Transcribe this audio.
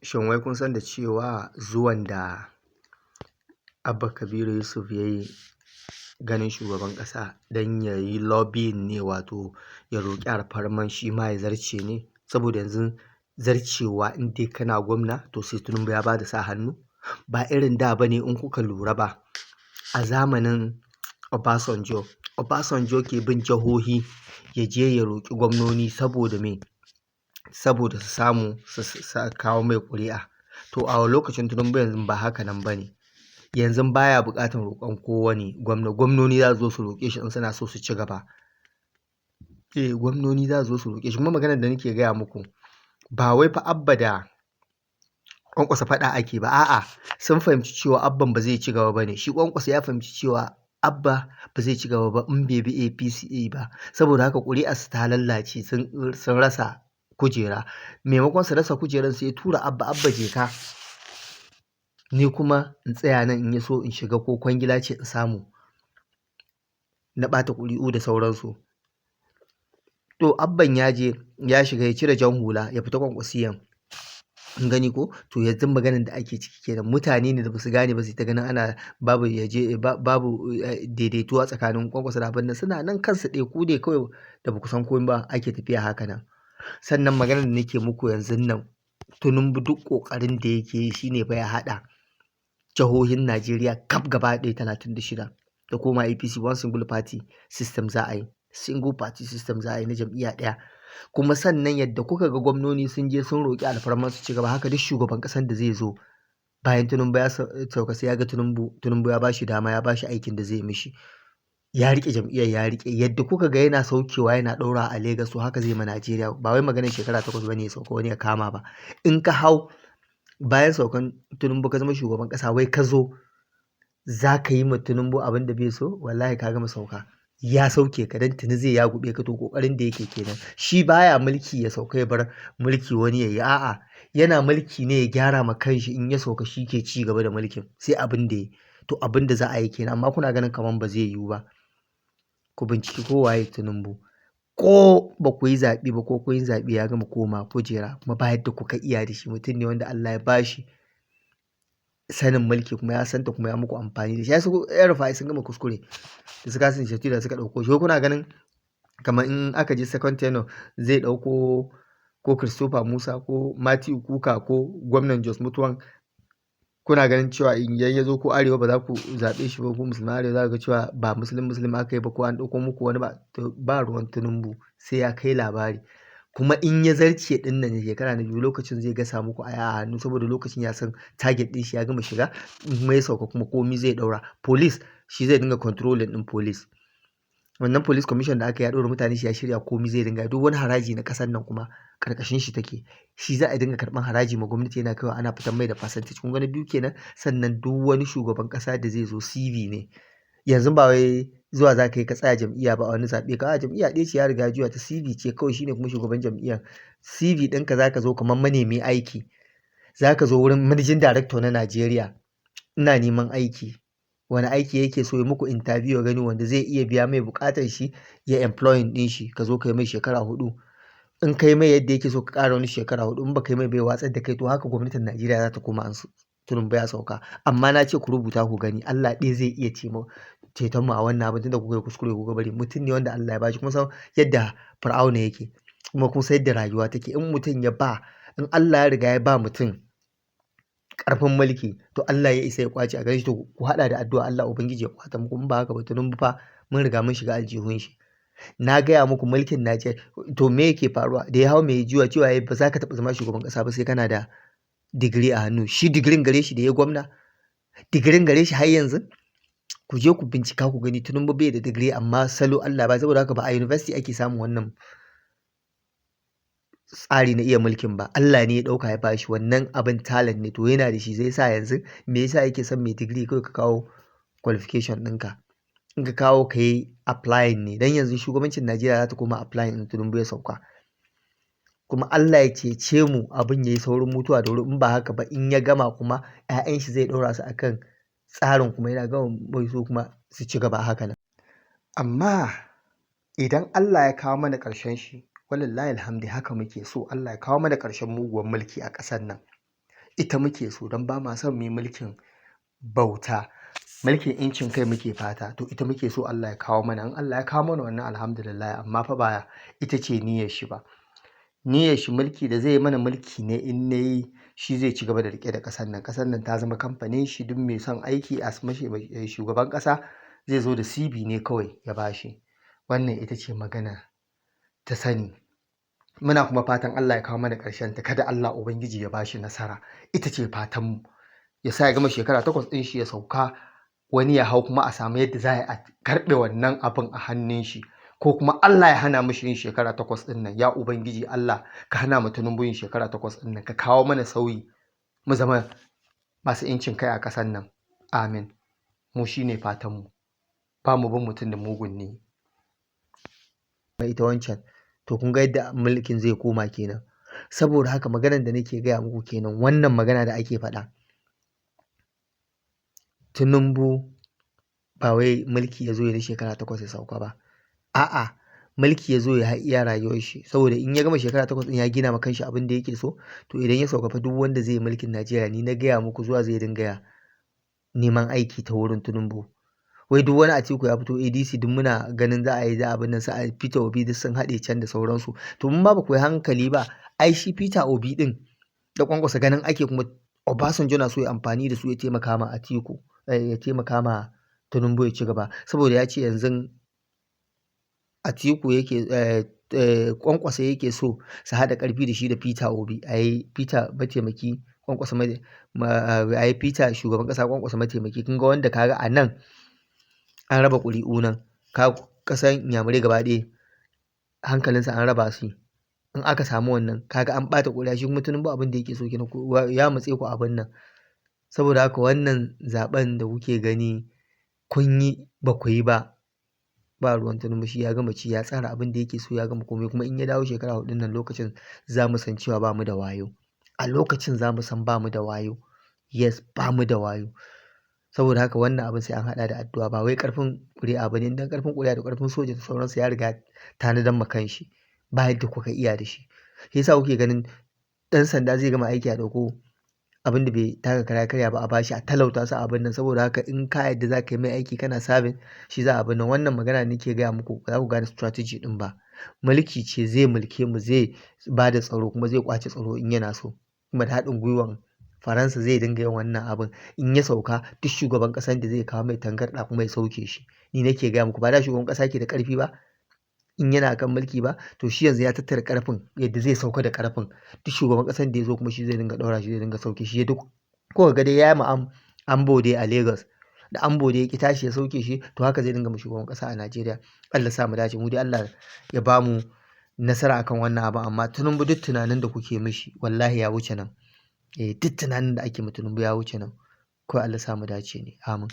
Shin wai kun san da cewa zuwan da Abba Kabiru Yusuf ya yi ganin shugaban ƙasa don ya yi lobbying ne, wato ya roƙi alfarman shi ma ya zarce ne? Saboda yanzu zarcewa, in dai kana gwamna, to sai Tinubu ya bada sa hannu. Ba irin da ba ne. In kuka lura ba, a zamanin Obasanjo, Obasanjo ke bin jihohi ya je ya roƙi gwamnoni. Saboda me? Saboda su samu su kawo mai ƙuri'a. To, a lokacin Tinubu yanzu ba haka nan ba ne. Yanzu baya buƙatar roƙon kowane gwamna. Gwamnoni za su zo su roƙe shi in suna so su ci gaba. Eh, gwamnoni za su zo su roƙe shi. Kuma maganar da nake gaya muku, ba wai fa Abba da Kwankwaso faɗa ake ba, a'a, sun fahimci cewa Abban ba zai ci gaba ba ne. Shi Kwankwaso ya fahimci cewa Abba ba zai ci gaba ba in bai bi APC ba. Saboda haka ƙuri'arsu ta lallace, sun rasa kujera. Maimakon su rasa kujerar, sai ya tura Abba: "Abba, je ka, ni kuma in tsaya nan, in ya so in shiga ko kwangila ce in samu na ɓata ƙuri'u da sauransu." To, Abban ya je ya shiga, ya cire jan hula ya fita Kwankwasiyan. In gani ko? To, yanzu maganar da ake ciki kenan, mutane ne da basu gane ba su ta ganin ana babu yaje babu daidaituwa tsakanin Kwankwaso da abin nan. Suna nan kansu ɗaya. Ku ne kawai da baku san komai ba ake tafiya haka nan. Sannan maganar da nake muku yanzun nan, Tinubu duk ƙoƙarin da yake yi shine fa ya haɗa jihohin Najeriya kaf gaba ɗaya 36 da koma APC. One single party system za a yi, single party system za a yi na jam'iyya ɗaya. Kuma sannan yadda kuka ga gwamnoni sun je sun roƙi alfarman su ci gaba, haka duk shugaban ƙasan da zai zo bayan Tinubu ya sauka sai ya ga Tinubu, Tinubu ya bashi dama, ya bashi aikin da zai mishi, ya riƙe jam'iyyar, ya riƙe. Yadda kuka ga yana saukewa yana ɗaura a Legas, to haka zai ma Najeriya. Ba wai maganar shekara 8 bane ya sauka wani ya kama ba. In ka hau bayan saukan Tinubu ka zama shugaban ƙasa, wai ka zo za ka yi ma Tinubu abin da bai so, wallahi ka gama sauka, ya sauke ka, dan tuni zai yagube ka. To, kokarin da yake kenan. Shi baya mulki ya sauka ya bar mulki wani yayi, a'a, yana mulki ne ya gyara ma kanshi. In ya sauka, shi ke ci gaba da mulkin sai abin da yi. To, abin da za a yi kenan, amma kuna ganin kaman ba zai yiwu ba. Ku binciki ko waye Tinubu. Ko ba ku yi zaɓe ba ko kun yi zaɓe, ya gama koma kujera, kuma ba yadda kuka iya da shi. Mutum ne wanda Allah ya bashi sanin mulki, kuma ya santa, kuma ya muku amfani da shi. Ya su El-Rufai sun gama kuskure da suka kasance da suka ɗauko shi. Kuna ganin kamar in aka je second tenure zai ɗauko ko Christopher Musa ko Matthew Kuka ko gwamnan Jos Mutuwan, kuna ganin cewa in ya zo ko Arewa ba za ku zaɓe shi ba? Ko Musulman Arewa za ku ga cewa ba Muslim Muslim aka yi ba, ko an ɗauko muku wani ba? Ba ruwan Tinubu, sai ya kai labari. Kuma in ya zarce ɗin nan shekara na biyu, lokacin zai gasa muku aya a hannu, saboda lokacin ya san target ɗin shi ya gama shiga. Kuma ya sauka kuma komi zai ɗaura. Police, shi zai dinga controlling ɗin police. Wannan police commission da aka yi, ya ɗora mutane shi, ya shirya komi zai dinga. Duk wani haraji na ƙasar nan kuma ƙarƙashin shi take. Shi za a dinga karɓan haraji ma gwamnati, yana kaiwa, ana fitar mai da percentage. Kun ga na biyu kenan. Sannan duk wani shugaban ƙasa da zai zo, CV ne. Yanzu ba wai zuwa za ka yi ka tsaya jam'iyya ba a wani zaɓe ka, a jam'iyya ɗaya ce, ya riga juya ta, CV ce kawai. Shine kuma shugaban jam'iyyar. CV ɗinka za ka zo kamar manemi aiki, za ka zo wurin managing director na Najeriya: "Ina neman aiki." Wani aiki yake so? Ya muku interview, ya gani wanda zai iya biya mai buƙatar shi, ya employing ɗin shi. Ka zo ka yi mai shekara 4. In kai mai yadda yake so, ka ƙara wani shekara 4. In ba kai mai bai watsar da kai. To, haka gwamnatin Najeriya za ta koma an Tinubu ya sauka. Amma na ce ku rubuta ku gani, Allah ɗaya zai iya ceton mu a wannan abin, tunda kuka yi kuskure kuka bari. Mutum ne wanda Allah ya bashi, kuma san yadda Fir'auna yake, kuma kun san yadda rayuwa take. In mutum ya ba, in Allah ya riga ya ba mutum ƙarfin mulki, to Allah ya isa ya kwace a gare shi. To, ku haɗa da addu'a, Allah Ubangiji ya kwata muku. In ba haka ba, Tinubu fa mun riga mun shiga aljihun shi. Na gaya muku mulkin Najeriya. To, me yake faruwa? Da ya hau, mai juwa cewa ba za ka taɓa zama shugaban ƙasa ba sai kana da digiri a hannu. Shi digirin gare shi da ya gwamna? Digirin gare shi har yanzu? Ku je ku bincika ku gani. Tinubu bai da digiri, amma salo Allah ba. Saboda haka ba a university ake samun wannan tsari na iya mulkin ba. Allah ne ya ɗauka ya bashi wannan abin, talent ne. To, yana da shi. Zai sa yanzu me yasa yake son mai digiri? Kawai ka kawo qualification ɗinka. In ka kawo, ka yi applying ne. Dan yanzu shugabancin Najeriya za ta koma applying in Tinubu ya sauka. Kuma Allah ya cece mu abin ya yi saurin mutuwa da wuri. In ba haka ba, in ya gama kuma 'ya'yan shi zai ɗaura su akan tsarin, kuma yana gama mai su kuma su ci gaba haka nan. Amma idan Allah ya kawo mana ƙarshen shi, walillahi alhamdi, haka muke so. Allah ya kawo mana ƙarshen muguwar mulki a ƙasar nan. Ita muke so don ba ma son mu yi mulkin bauta. Mulkin 'yancin kai muke fata. To ita muke so Allah ya kawo mana. In Allah ya kawo mana wannan, alhamdulillah, amma fa ba ita ce niyyar shi ba. Niyyar shi mulki da zai yi mana, mulki ne in na yi shi zai ci gaba da riƙe da ƙasar nan. Ƙasar nan ta zama kamfanin shi. Duk mai son aiki a mashi shugaban ƙasa zai zo da CV ne kawai ya bashi. Wannan ita ce magana ta sani. Muna kuma fatan Allah ya kawo mana ƙarshen ta, kada Allah Ubangiji ya bashi nasara. Ita ce fatanmu. Ya sa ya gama shekara 8 ɗin shi ya sauka, wani ya hau, kuma a samu yadda za a karɓe wannan abin a hannun shi. Ko kuma Allah ya hana mishi yin shekara 8 ɗin nan. Ya Ubangiji Allah, ka hana mu Tinubu yin shekara 8 ɗin nan, ka kawo mana sauyi, mu zama masu 'yancin kai a ƙasar nan. Amin. Mu shi ne fatanmu. Ba mu bin mutum da mugun ne. Ita wancan. To kun ga yadda mulkin zai koma kenan. Saboda haka maganar da nake gaya muku kenan, wannan magana da ake faɗa. Tinubu ba wai mulki ya zo ya yi shekara 8 ya sauka ba. A'a, mulki ya zo ya iya rayuwar shi. Saboda in ya gama shekara 8 ɗin, ya gina ma kanshi abin da yake so, to idan ya sauka fa, duk wanda zai yi mulkin Najeriya, ni na gaya muku, zuwa zai dinga neman aiki ta wurin Tinubu. Wai duk wani Atiku ya fito ADC, duk muna ganin za a yi za abin nan, su Peter Obi duk sun haɗe can da sauransu. To mun ba ku yi hankali ba, ai shi Peter Obi ɗin da Kwankwaso ganin ake kuma Obasanjo na so ya amfani da su ya taimaka ma Atiku, ya taimaka ma Tinubu ya ci gaba. Saboda ya ce yanzu Atiku yake, Kwankwaso yake so su haɗa ƙarfi da shi da Peter Obi. A yi Peter mataimaki, Kwankwaso, a yi Peter shugaban ƙasa, Kwankwaso mataimaki. Kun ga wanda kaga a nan an raba ƙuri'u nan. Ka ƙasan Inyamurai gaba ɗaya hankalinsa an raba su. In aka samu wannan, kaga an ɓata ƙuri'a. Shi kuma Tinubu abin da yake so kenan, ya matse ku abin nan. Saboda haka wannan zaɓen da kuke gani kun yi ba ku yi ba, ba ruwan Tinubu. Shi ya gama ci, ya tsara abin da yake so, ya gama komai. Kuma in ya dawo shekara 4n nan, lokacin za mu san cewa ba mu da wayo. A lokacin za mu san ba mu da wayo. Yes, ba mu da wayo. Saboda haka wannan abin sai an haɗa da addu'a, ba wai ƙarfin ƙuri'a ba ne. Dan ƙarfin ƙuri'a da ƙarfin soja da sauransu ya riga tanadar ma kanshi. Ba yadda kuka iya da shi. Shi yasa kuke ganin ɗan sanda zai gama aiki, a ɗauko abin da bai taka kara ya karya ba a bashi, a talauta su a abin nan. Saboda haka in ka yarda za ka yi mai aiki, kana serving shi, za a abin nan. Wannan magana da nake gaya muku, ba za ku gane strategy ɗin ba. Mulki ce zai mulke mu, zai ba da tsaro, kuma zai ƙwace tsaro in yana so. Kuma da haɗin gwiwan Faransa zai dinga yin wannan abin. In ya sauka, duk shugaban ƙasan da zai kawo mai tangarɗa kuma ya sauke shi. Ni nake gaya muku, ba da shugaban ƙasa ke da ƙarfi ba in yana kan mulki ba, to shi yanzu ya tattara ƙarfin yadda zai sauka da ƙarfin. Duk shugaban ƙasan da ya zo kuma shi zai dinga ɗaura shi, zai dinga sauke shi. Duk ko ga dai ya yi ma Ambode a Lagos da Ambode ya ƙi tashi ya sauke shi, to haka zai dinga ma shugaban ƙasa a Najeriya. Allah sa mu dace. Mu dai Allah ya ba mu nasara akan wannan abu. Amma Tinubu, duk tunanin da kuke mishi, wallahi ya wuce nan. Eh, duk tunanin da ake ma Tinubu ya wuce nan. Kawai Allah sa mu dace ne. Amin.